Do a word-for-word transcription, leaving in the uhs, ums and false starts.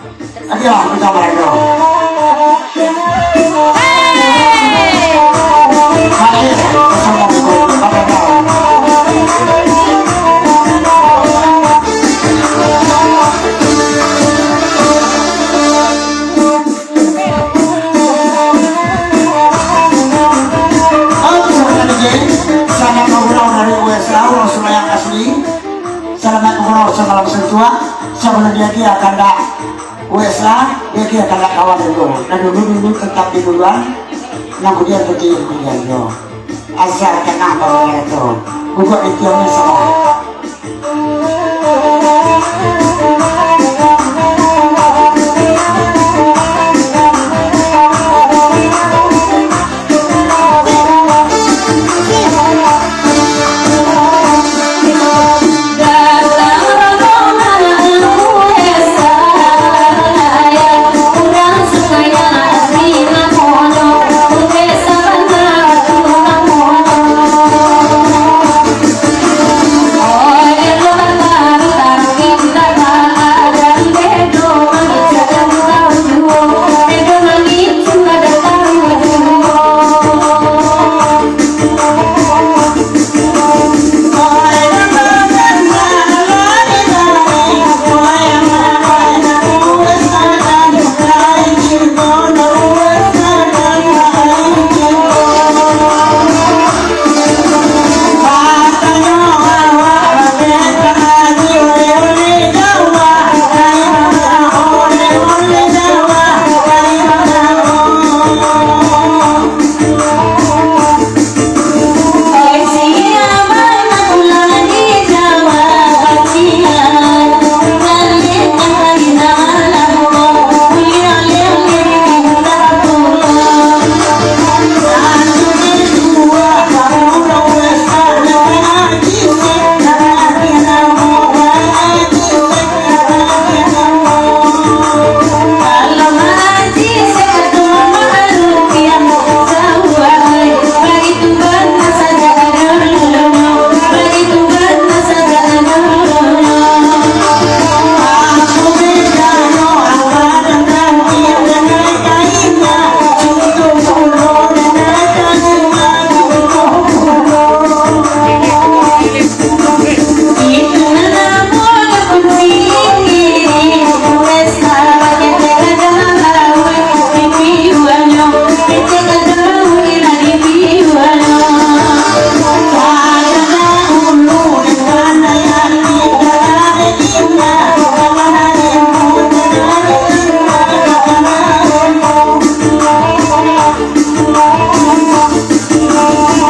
Ayolah, kita barado. Hadir bersama Guru Badadau. Oke, saudara D J, selamat mengulang dari U S A, urang Semayang asli. Selamat mengulang semalam sentuhan. Sebelum dia, dia akan dak U S A, dia kira kawan dulu. Nah, dulu-dulu tetap di duluan, nah, kemudian pergi kemudian, yo. Asal tenang bawa itu. Bukan itu yang salah.